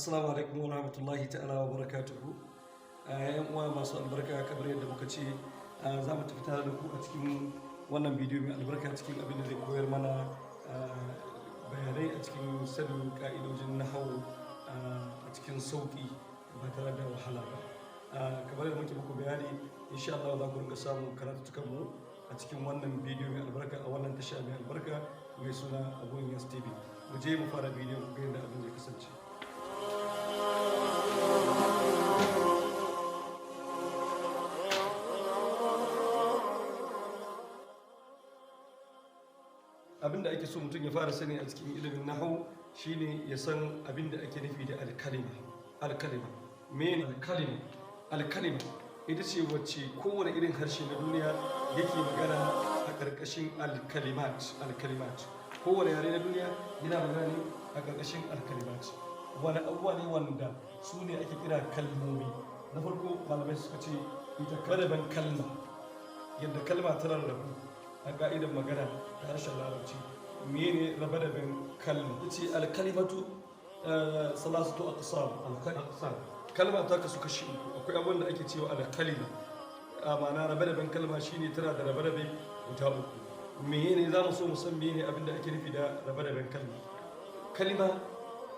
Assalamu alaikum wa rahmatullahi ta'ala wa barakatuhu. Yan uwa masu albarka, kamar yadda muka ce za mu tafi tare da ku a cikin wannan bidiyo mai albarka, cikin abin da zai koyar mana bayanai a cikin sanin ka'idojin nahawu a cikin sauƙi ba tare da wahala ba. Kamar yadda muke muku bayani, insha Allah za ku ringa samun karatutukan mu a cikin wannan bidiyo mai albarka, a wannan tasha mai albarka mai suna Abun Yas TV. Mu je mu fara bidiyon ku ga yadda abin zai kasance. Abin da ake so mutum ya fara sani a cikin ilimin nahawu shine ya san abin da ake nufi da alkalima. Alkalima mene? Alkalima, alkalima ita ce wacce kowane irin harshe na duniya yake magana a ƙarƙashin alkalimat. Alkalimat, kowane yare na duniya yana magana ne a ƙarƙashin alkalimat. Wani abubuwa ne wanda su ne ake kira kalmomi? Na farko, malamai suka ce ita karaben kalma, yadda kalma ta rarrabu a ka'idar magana ta harshen Larabci. Mene rabe-raben kalma? Ita ce alkalimatu salasatu aqsam. Aqsam, kalma ta kasu kashi uku. Akwai abin da ake cewa alkalima, a ma'ana rabe-raben kalma shine tana da rabe-rabe guda uku. Mene za mu so mu san mene abin da ake nufi da rabe-raben kalma? Kalima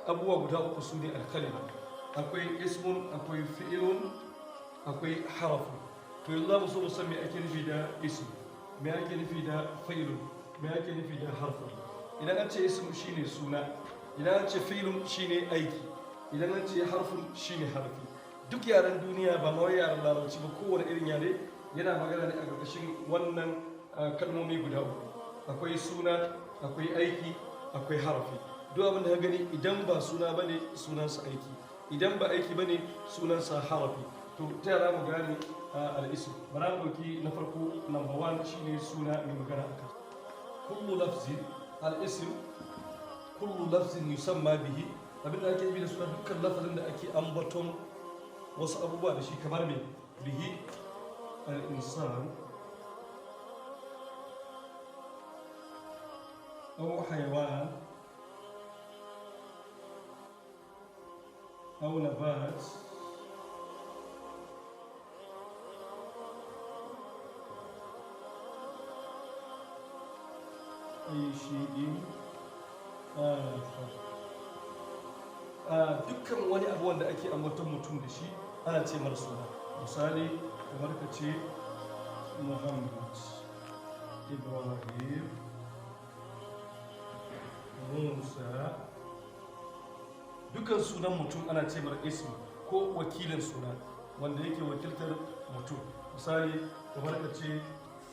abubuwa guda uku su ne alkalima. Akwai ismun, akwai fi'ilun, akwai harafun. To yanzu za mu so mu san me ake nufi da ism, me ake nufi da fi'ilun, me ake nufi da harfun. Idan an ce ism shine suna, idan an ce fi'ilun shine aiki, idan an ce harfun shine harfi. Duk yaren duniya, ba ma wai yaren Larabci ba, kowane irin yare yana magana ne a ƙarƙashin wannan kalmomi guda uku. Akwai suna, akwai aiki, akwai harafi. Duk abin da ka gani, idan ba suna bane, sunansa aiki; idan ba aiki bane, sunansa harafi. To ta yaya mu gane al'isim? Bara mu ɗauki na farko, number one shine suna mai magana akan kullu lafzin. Al'isim kullu lafzin yusamma bihi. Abin da ake yi da suna, dukkan lafazin da ake ambaton wasu abubuwa da shi, kamar me? Bihi al-insan أو حيوان أو نبات أي شيء آخر. Dukkan wani abu wanda ake ambaton mutum da shi ana ce mara suna. Misali, kamar ka ce Muhammad, Ibrahim, Musa, dukkan sunan mutum ana ce mara ismi, ko wakilin suna wanda yake wakiltar mutum. Misali, kamar ka ce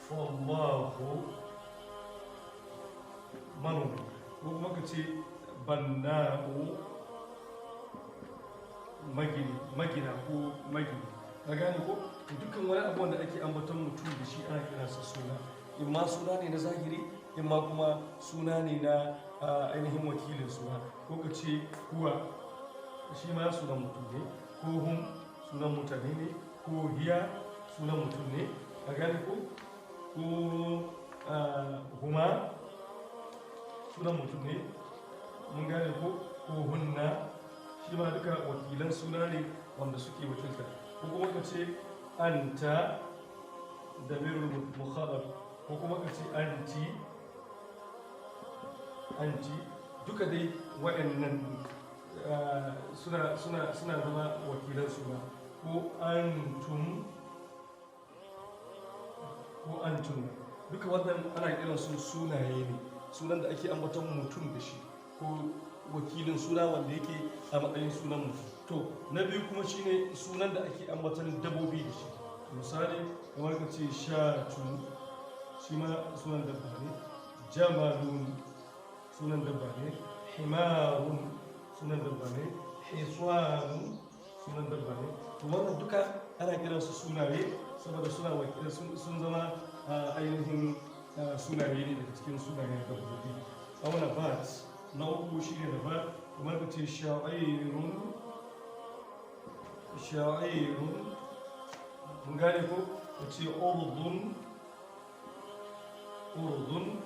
Fallahu, manomi, ko kuma ka ce Banna'u, magini, magina ko magini. Ka gane ko? Dukkan wani abu wanda ake ambaton mutum da shi ana kiransa suna, in ma suna ne na zahiri, in ma kuma suna ne na ainihin wakilin suna. Ko ka ce huwa, shi ma sunan mutum ne, ko hum, sunan mutane ne, ko hiya, sunan mutum ne. Ka gane ko? Ko huma, sunan mutum ne. Mun gane ko? Ko hunna, shi ma duka wakilan suna ne wanda suke wakilta. Ko kuma ka ce anta, damirul mukhadab, ko kuma ka ce anti, anti, duka dai wa'annan suna zama wakilan suna. Ko antum, ko antum, duka wannan ana kiran su sunaye ne, sunan da ake ambaton mutum da shi ko wakilin suna wanda yake a matsayin sunan mutum. To na biyu kuma shine sunan da ake ambaton dabobi da shi. Misali, kamar ka ce shatun, shi ma sunan dabba ne; jamalun, sunan dabba ne; himarun, sunan dabba ne; hiswanun, sunan dabba ne. To wannan duka ana kiransu sunaye saboda suna sun zama ainihin sunaye ne daga cikin sunayen dabbobi. Auna bat, na uku shi ne da kamar ka ce sha'irun, sha'irun. Mun gane ko? Ka ce urdun, urdun.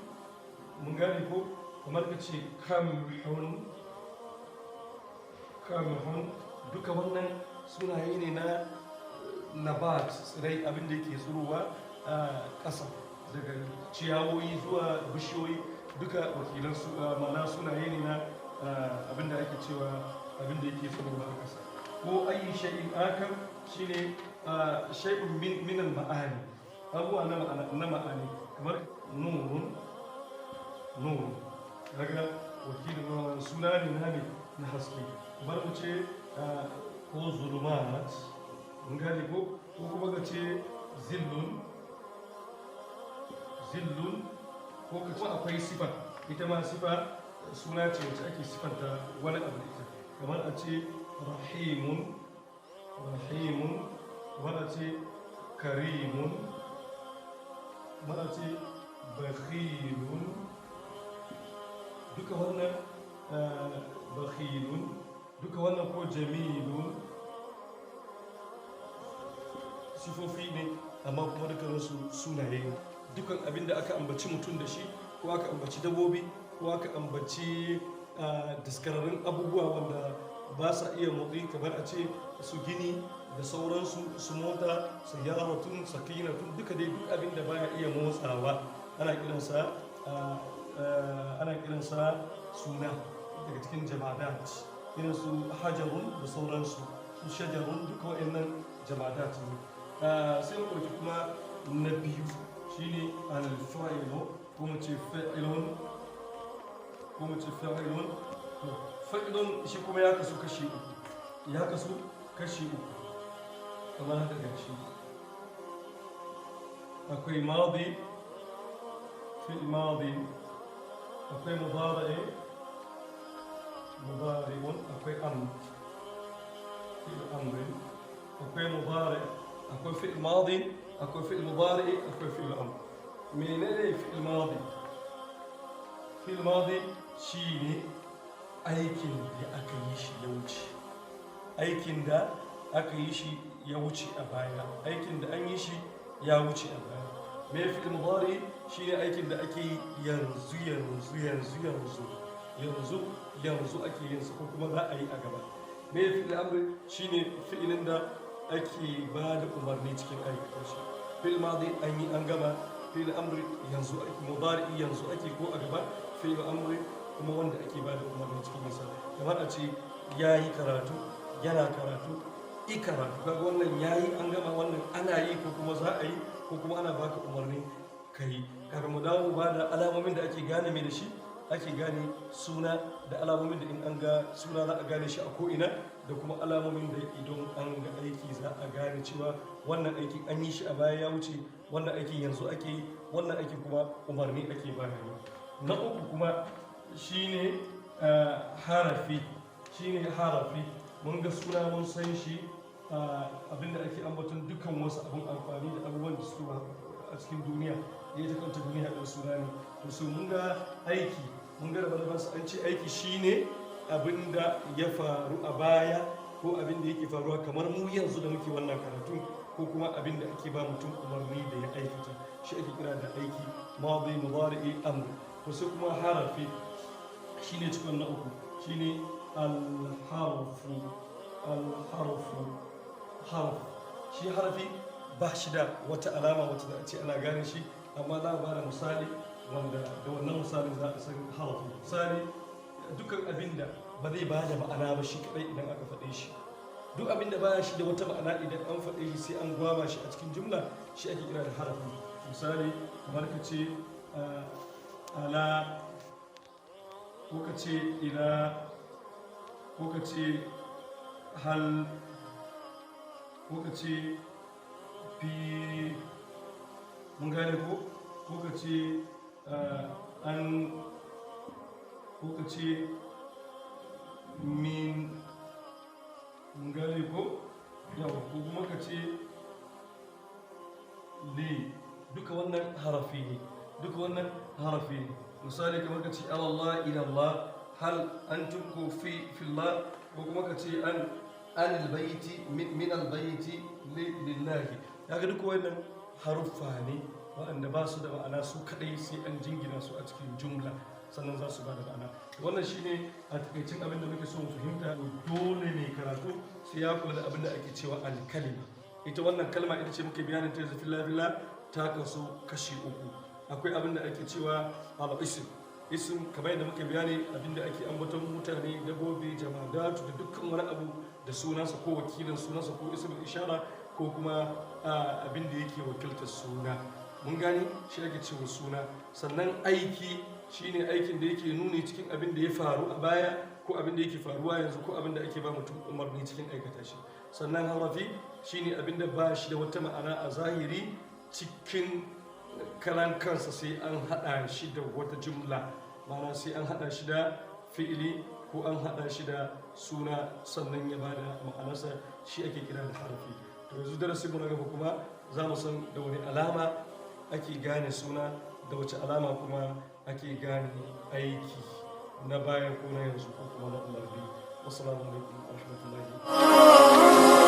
Mun gane ko? Kamar ka ce kamhun. Kamhun, duka wannan sunaye ne na nabat, tsirai, abin da yake tsirowa a ƙasa, daga ciyawoyi zuwa bishiyoyi, duka wakilan su, ma'ana sunaye ne na abin da ake cewa abin da yake tsirowa a ƙasa. Ko ayi shay'in akar shine shay'un min al-ma'ani, abubuwa na ma'ani, kamar nurun. Nurun kaga wakilin suna ne na ne na haske, kamar mu ce ko zulumat, mun gane ko kuma ka ce zillun, zillun, ko ka ce akwai sifa, ita ma sifa suna ce wacce ake sifanta wani abu da ita, kamar a ce rahimun, rahimun, kamar a ce karimun, kamar a ce bakhilun, duka wannan bakhilun, duka wannan ko jamilun, sifofi ne, amma kuma dukkaninsu sunaye ne. Dukkan abin da aka ambaci mutum da shi, ko aka ambaci dabbobi, ko aka ambaci daskararrun abubuwa wanda ba sa iya motsi, kamar a ce su gini da sauransu, su mota, su yaratun, sakinatun, duka dai duk abin da baya iya motsawa ana kiransa ana kiransa suna daga cikin jamadat, irin su hajarun da sauransu, su shajarun, duka wa'annan jamadat ne. Sai mu ɗauki kuma na biyu shine alfa'ilu, ko mu ce fa'ilun, ko mu ce fa'ilun. Fa'ilun shi kuma ya kasu kashi uku, ya kasu kashi uku kamar haka gashi. Akwai madi, fi'il madi, akwai mudari, mudari'un, akwai amr, fi'il amri, akwai mudari, akwai fi'il madi, akwai fi'il mudari, akwai fi'il amr. Menene fi'il madi? Fi'il madi shine aikin da aka yi shi ya wuce, aikin da aka yi shi ya wuce a baya, aikin da an yi shi ya wuce a baya. Me fi'il mudari? Shine aikin da ake yi yanzu yanzu yanzu yanzu yanzu yanzu ake yin sa, ko kuma za a yi a gaba. Me fi'il amri? Shine fi'ilin da ake ba da umarni cikin aikata shi. Fi'il madi an yi an gama, fi'il amri yanzu ake, mudari yanzu ake ko a gaba, fi'il amri kuma wanda ake ba da umarni cikin yinsa, kamar a ce ya yi karatu, yana karatu, i karatu. Kaga wannan ya yi an gama, wannan ana yi ko kuma za a yi, ko kuma ana baka umarni ka yi. Kafin mu dawo ba da alamomin da ake gane mai da shi, ake gane suna, da alamomin da in an ga suna za a gane shi a ko'ina, da kuma alamomin da idan an ga aiki za a gane cewa wannan aikin an yi shi a baya ya wuce, wannan aikin yanzu ake yi, wannan aikin kuma umarni ake bayarwa. Na uku kuma shine harafi, shine harafi. Mun ga suna mun san shi, abinda ake ambaton dukkan wasu abun amfani da abubuwan da suke a cikin duniya, ya ta kanta duniya ɗin suna ne. To so mun ga aiki, mun ga rabe su, an ce aiki shine abinda ya faru a baya ko abinda yake faruwa kamar mu yanzu da muke wannan karatu, ko kuma abinda ake ba mutum umarni da ya aikata, shi ake kira da aiki, madi, mudari, amr. To sai kuma harafi shine cikon na uku, shine alharfu, alharfu, harf. Shi harfi ba shi da wata alama wacce za a ce ana gane shi, amma za a ba da misali wanda da wannan misalin za a san harafi. Misali, dukkan abin da ba zai ba da ma'ana ba shi kadai idan aka faɗe shi, duk abin da baya shi da wata ma'ana idan an faɗe shi sai an gwama shi a cikin jumla, shi ake kira da harafi. Misali kamar ka ce ala, ko ka ce ila, ko ka ce hal, ko ka ce fi, mun gane ko, ko ka ce an, ko ka ce min, mun gane ko, yawa, ko kuma ka ce li, duka wannan harafi ne, duka wannan harafi ne. Misali kamar ka ce alallah, ilallah, hal antum, ko fi, fillah, ko kuma ka ce an, anil baiti, min albaiti, lillahi. Kaga duka wannan haruffa ne waɗanda ba su da ma'ana su kaɗai sai an jingina su a cikin jumla. sannan za su ba da ma'ana. Wannan shine a takaicin abin da muke so mu fahimta. Dole ne karatu sai ya kula da abin da ake cewa alkalima. Ita wannan kalma ita ce muke bayanin ta yanzu filla filla, ta kasu kashi uku. Akwai abin da ake cewa al-ism. Ism, kamar yadda muka bayani, abin da ake ambaton mutane, dabbobi, jamadatu da dukkan wani abu da sunansa ko wakilin sunansa ko ismul ishara ko kuma abin da yake wakiltar suna. Mun gane shi ake cewa suna. Sannan aiki shine aikin da yake nuni cikin abin da ya faru a baya ko abin da yake faruwa yanzu ko abin da ake ba mutum umarni cikin aikata shi. Sannan harafi shine abin da ba shi da wata ma'ana a zahiri cikin karan kansa, sai an haɗa shi da wata jumla, ma'ana sai an haɗa shi da fi'ili ko an haɗa shi da suna sannan ya bada ma'anarsa, shi ake kira da harafi. To yanzu darasin mu na gaba kuma za mu san da wani alama ake gane suna, da wace alama kuma ake gane aiki na baya ko na yanzu ko kuma na umarni. Wassalamu alaikum warahmatullahi.